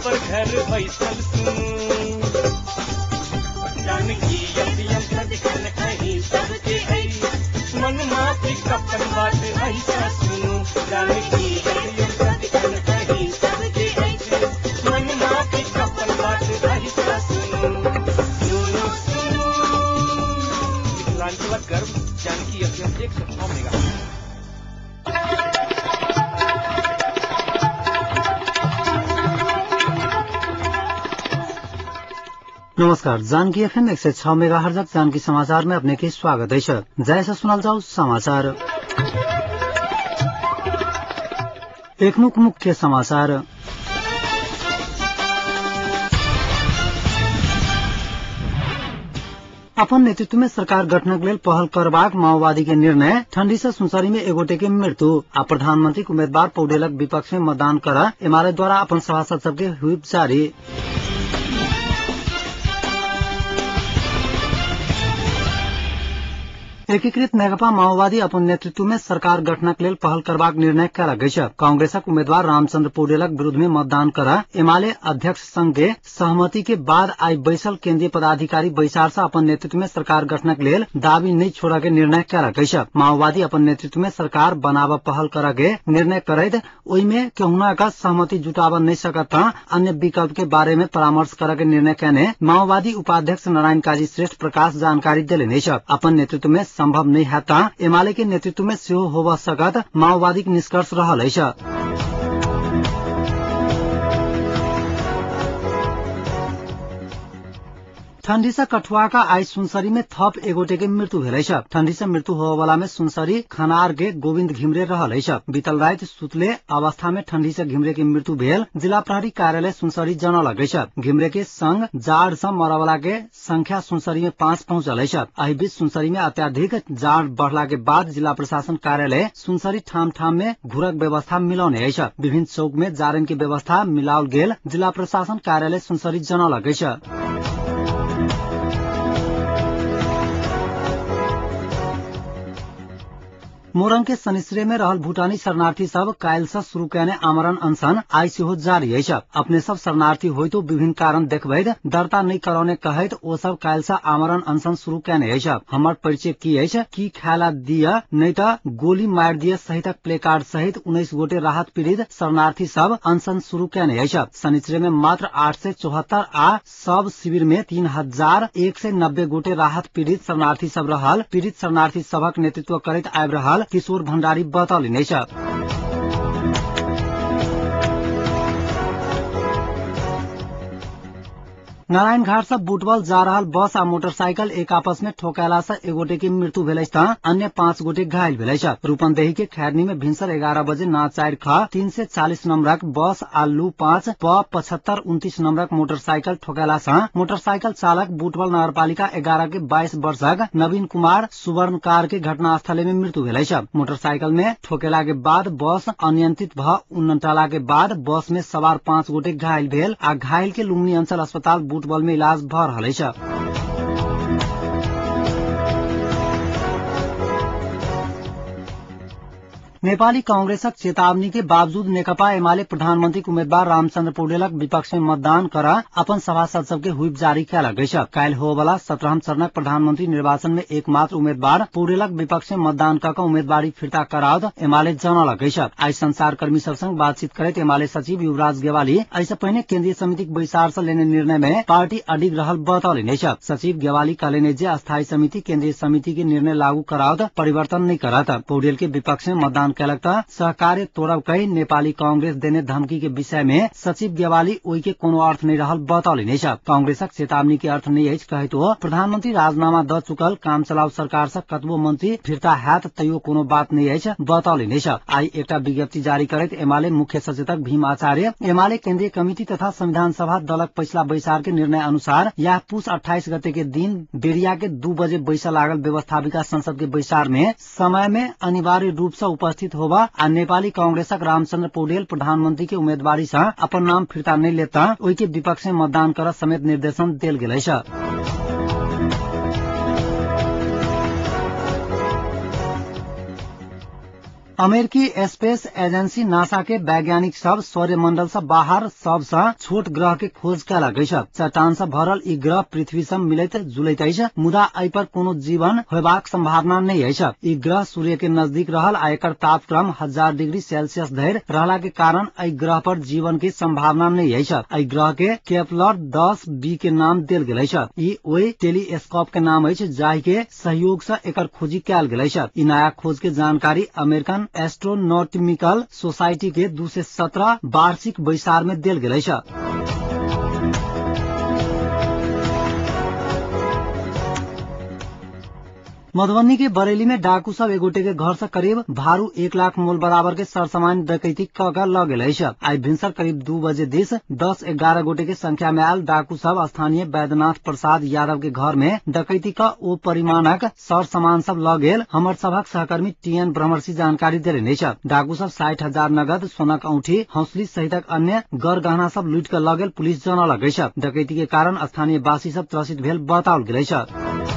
खबर घर बैसल सुनू। जानकी एफएम सदिखन अहीं सबके अछि, मन माफिक अपन बात अहिसँ सुनू। जानकी एफएम सदिखन अहीं सबके अछि, मन माफिक अपन बात अहिसँ सुनू। सुनू सुनू मिथिलांचलक गर्व जानकी एफएम 106 मेगा। नमस्कार, जानकी एफएम 106 मेगाहर्जक जानकी समाचार में अपने के स्वागत है। जय से सुनल जाऊ समाचार। एकमुख मुख्य समाचार। अपन नेतृत्व में सरकार गठनक लेल पहल करबाक माओवादी के निर्णय। ठंडी से सुनसरी में एगोटे के मृत्यु आ प्रधानमंत्री उम्मीदवार पौडेलक विपक्ष में मतदान कर एमाले द्वारा अपन सभासद सबके व्हिप जारी। एकीकृत नेकपा माओवादी अपन नेतृत्व में सरकार गठनक लेल पहल करबाक निर्णय कयलक अछि। कांग्रेसक उम्मीदवार रामचंद्र पौडेलक विरुद्ध में मतदान कर एमाले अध्यक्ष संघ के सहमति के बाद आई बैसल केंद्रीय पदाधिकारी बैसार से अपन नेतृत्व में सरकार गठनक लेल दावी नहीं छोड़ के निर्णय कयलक अछि। माओवादी अपन नेतृत्व में सरकार बनाव पहल कर के निर्णय करैत ओहिमे केहुना का सहमति जुटाब नहीं सकत अन्य विकल्प के बारे में परामर्श कर के निर्णय कयने माओवादी उपाध्यक्ष नारायण काजी श्रेष्ठ प्रकाश जानकारी देलनि अछि। अपन नेतृत्व में संभव नहीं है एमाले के नेतृत्व में सेहो होब सकत माओवादी निष्कर्ष रहल अछि। ठंडी से कठुआ का आई सुनसरी में थप एगोटे के मृत्यु भेल अछि। ठंडी से मृत्यु होबला में सुनसरी खनार के गोविंद घिमरे रहल अछि। बीतल राति सुतले अवस्था में ठंडी से घिमरे के मृत्यु भेल जिला प्रहरी कार्यालय सुनसरी जनौलक अछि। घिमरे के संग जाड़ से मरवला के संख्या सुनसरी में 5 पहुंचल अछि। एहि बीच सुनसरी में अत्याधिक जाड़ बढ़ला के बाद जिला प्रशासन कार्यालय सुनसरी ठाम ठाम में घुरक व्यवस्था मिलौने अछि। विभिन्न चौक में जारन के व्यवस्था मिलाओल गेल जिला प्रशासन कार्यालय सुनसरी जनौलक अछि। मोरंग के सनिश्रे में रहल भूटानी शरणार्थी सब काल्हि से शुरू कयने आमरण अनशन आइ सेहो जारी अछि। अपने सब शरणार्थी होइतो विभिन्न कारण देखबैत दर्ता नहि करौने कहैत ओ सब काल्हि से आमरण अनशन शुरू कयने अछि। हमर परिचय की अछि, की खायला दिय नहि त गोली मारि दिय सहितक प्लेकार्ड सहित 19 गोटे राहत पीड़ित शरणार्थी सब अनशन शुरू कयने अछि। सनिश्रे में मात्र 874 आ सब शिविर में 3190 गोटे राहत पीड़ित शरणार्थी सब रहल पीड़ित शरणार्थी सबक नेतृत्व करैत आबि रहल किशोर भण्डारी बतौलनि अछि। नारायण घाट से बुटवल जा रहल बस आ मोटरसाइकिल एक आपस में ठोकयला से एगोटे के मृत्यु भेल अछि त अन्य 5 गोटे घायल भेल अछि। रूपनदेही के खैरनी में भिनसर 11 बजे ना 4 ख 340 नंबरक बस आ लू 5 प 7529 नंबरक मोटरसाइकिल ठोकयला से मोटरसाइकिल चालक बुटवल नगरपालिका 11 के 22 वर्षक नवीन कुमार सुवर्णकार के घटनास्थल में मृत्यु भेल अछि। मोटरसाइकिल में ठोकेला के बाद बस अनियंत्रित भ उनटला के बाद बस में सवार 5 गोटे घायल भेल आ घायल के लुम्बिनी अंचल अस्पताल बुटवल में इलाज भ रहल अछि। नेपाली कांग्रेसक चेतावनी के बावजूद नेकपा एमाले प्रधानमंत्री उम्मीदवार रामचंद्र पौडेलक विपक्ष में मतदान कर अपन सभासद सबके व्हिप जारी कयलक अछि। काल्हि होबला 17 चरणक प्रधानमंत्री निर्वाचन में एकमात्र उम्मीदवार पौडेलक विपक्ष में मतदान क के उम्मीदवारी फिर्ता कराओत एमाले जनौलक अछि। आइ संचारकर्मी सब संग बातचीत करैत एमाले सचिव युवराज गेवाली एहिसँ पहिने केन्द्रीय समितिक बैसार से लेने निर्णय में पार्टी अडिग रहल बतौलनि अछि। सचिव गेवाली कहलनि जे अस्थायी समिति केन्द्रीय समिति के निर्णय लागू कराओत परिवर्तन नहि करत। पौडेल के विपक्ष में मतदान कयलक त सहकार्य तोड़ब कहि नेपाली कांग्रेस देने धमकी के विषय में सचिव गेवाली ओहि के कोनो अर्थ नहीं रहल बतौलनि अछि। कांग्रेसक चेतावनी के अर्थ नहीं अछि कहैत ओ प्रधानमंत्री राजीनामा द चुकल काम चलाऊ सरकार से कतबो मंत्री फिर्ता हैत तैयो कोनो बात नहीं अछि बतौलनि अछि। आइ एकटा विज्ञप्ति जारी करैत एमाले मुख्य सचेतक भीम आचार्य एमाले केन्द्रीय कमिटी तथा संविधान सभा दलक पछिला बैसार के निर्णय अनुसार यह पुस 28 गते के दिन बेरिया के 2 बजे बैसऽ लागल व्यवस्थापिका संसद के बैसार में समय में अनिवार्य रूप से उपस्थित होबा आ नेपाली कांग्रेसक रामचंद्र पौडेल प्रधानमंत्री के उम्मीदवारी से अपन नाम फिर्ता नहीं लेता ओहि के विपक्ष में मतदान कर समेत निर्देशन देल गेल अछि। अमेरिकी स्पेस एजेंसी नासा के वैज्ञानिक सब सौर्यमंडल से बाहर सबसँ छोट ग्रह के खोज कयलक अछि। चट्टान से भरल ई ग्रह पृथ्वी से मिलैत जुलैत अछि, मुदा एहि पर कोनो जीवन होयबाक संभावना नहि अछि। ई ग्रह सूर्य के नजदीक रहल आ एकर तापक्रम 1000 डिग्री सेल्सियस धरि रहला के कारण एहि ग्रह पर जीवन के संभावना नहि अछि। एहि ग्रह के केपलर 10b के नाम देल गेल अछि। ई ओहि टेलीस्कोप के नाम अछि जाहि के सहयोग से एकर खोजी कयल गेल अछि। ई नया खोज के जानकारी अमेरिकन एस्ट्रोनॉमिकल सोसाइटी के 217 वार्षिक बैसार में देल गेल अछि। मधुबनी के बरेली में डाकू सब एगोटे के घर से करीब भारू 1 लाख मोल बराबर के सरसामान डकैती क के ल गेल अछि। आइ भिनसर करीब 2 बजे दिस 10-11 गोटे के संख्या में आयल डाकू सब स्थानीय वैद्यनाथ प्रसाद यादव के घर में डकैती क ओ परिमाणक सर सामान सब ल गेल। हमर सभक सहकर्मी टीएन ब्रह्मर्षि जानकारी देलनि अछि। डाकू सब 60,000 नगद, सोनक औंठी, हौसली सहितक अन्य गर गहना सब लूटि के ल गेल पुलिस जनौलक अछि। डकैती के कारण स्थानीय वासी सब त्रसित भेल बताओल गेल अछि।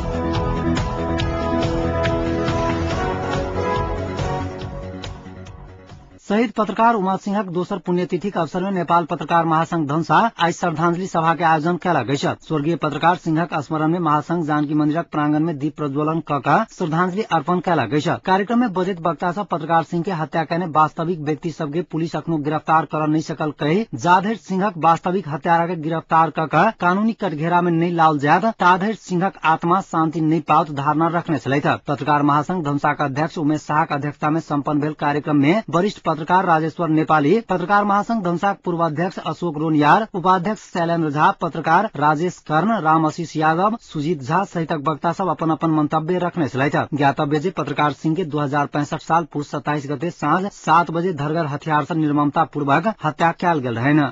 शहीद पत्रकार उमा सिंहक दोसर पुण्यतिथिक अवसर में नेपाल पत्रकार महासंघ धनुषा आइ श्रद्धांजलि सभा के आयोजन कयलक अछि। स्वर्गीय पत्रकार सिंहक स्मरण में महासंघ जानकी मंदिरक प्रांगण में दीप प्रज्वलन क के श्रद्धांजलि अर्पण कयलक अछि। कार्यक्रम में बजैत वक्ता सब पत्रकार सिंह के हत्या कयने वास्तविक व्यक्ति सबके पुलिस अखनो गिरफ्तार कर नहि सकल कहि जाधरि सिंहक वास्तविक हत्यारा के गिरफ्तार क के कानूनी कटघेरा में नहि लाओल जायत ताधरि सिंहक आत्मा शांति नहि पाओत धारणा रखने छलथि। पत्रकार महासंघ धनुषाक अध्यक्ष उमेश शाहक अध्यक्षता में सम्पन्न भेल कार्यक्रम में वरिष्ठ पत्रकार राजेश्वर नेपाली, पत्रकार महासंघ धनुषाक पूर्व अध्यक्ष अशोक रोनियार, उपाध्यक्ष शैलेन्द्र झा, पत्रकार राजेश कर्ण, राम आशीष यादव, सुजीत झा सहितक वक्ता सब अपन अपन मंतव्य रखने छलथि। ज्ञातव्य जे पत्रकार सिंह के 2065 साल पुष 27 गते साँझ 7 बजे धरगर हथियार से निर्ममता पूर्वक हत्या कयल गेल रहनि।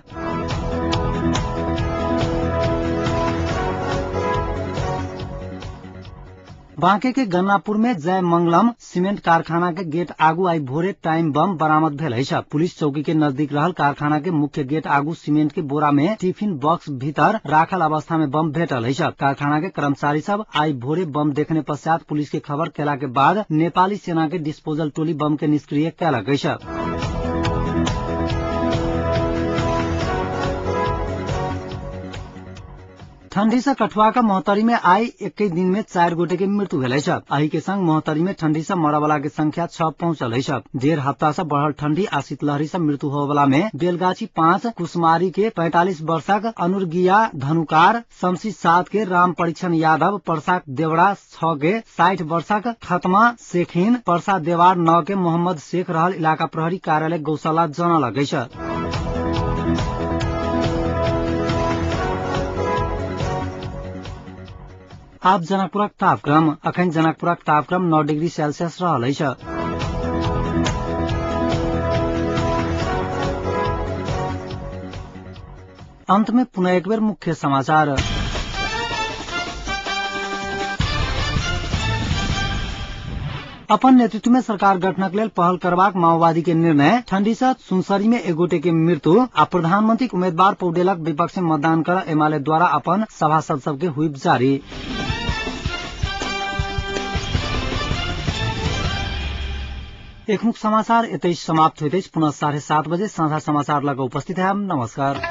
बांके के गन्नापुर में जय मंगलम सीमेंट कारखाना के गेट आगू आई भोरे टाइम बम बरामद भेल अछि। पुलिस चौकी के नजदीक रहल कारखाना के मुख्य गेट आगू सीमेंट के बोरा में टिफिन बॉक्स भीतर राखल अवस्था में बम भेटल अछि। कारखाना के कर्मचारी सब आई भोरे बम देखने पश्चात पुलिस के खबर केला के बाद नेपाली सेना के डिस्पोजल टोली बम के निष्क्रिय कयलक अछि। ठंडी से कठुआ का महोत्तरी में आई एक दिन में 4 गोटे के मृत्यु भेल अछि। एहि के संग महोत्तरी में ठंडी से मरवला के संख्या 6 पहुंचल अछि। 1.5 हफ्ता से बढ़ल ठंडी आ शीतलहरी से मृत्यु होवला में बेलगाछी 5, कुसमारी के 45 वर्षक अनुर्गिया धनुकार, शमसी 7 के राम परीक्षण यादव, परसा देवड़ा 6 के 60 वर्षक खतमा शेखिन, परसा देवार 9 के मोहम्मद शेख रहल इलाका प्रहरी कार्यालय गौशाला जनौलक अछि। आब जनकपुरक तापक्रम। अखन जनकपुरक तापक्रम 9 डिग्री सेल्सियस रहल अछि। अंत में पुनः एक बेर मुख्य समाचार। अपन नेतृत्व में सरकार गठनक लेल पहल करबाक माओवादी के निर्णय, ठंडी से सुनसरी में एक गोटे के मृत्यु आ प्रधानमंत्री उम्मीदवार पौडेलक विपक्ष में मतदान कर एमाले द्वारा अपन सभासद सबके व्हिप जारी। एखनुक समाचार एतै समाप्त होइत अछि। पुनः 7:30 बजे साझा समाचार लग उपस्थित है। नमस्कार।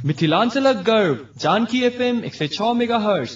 मिथिलांचलक गर्व जानकी एफएम 106 मेगाहर्ट्ज।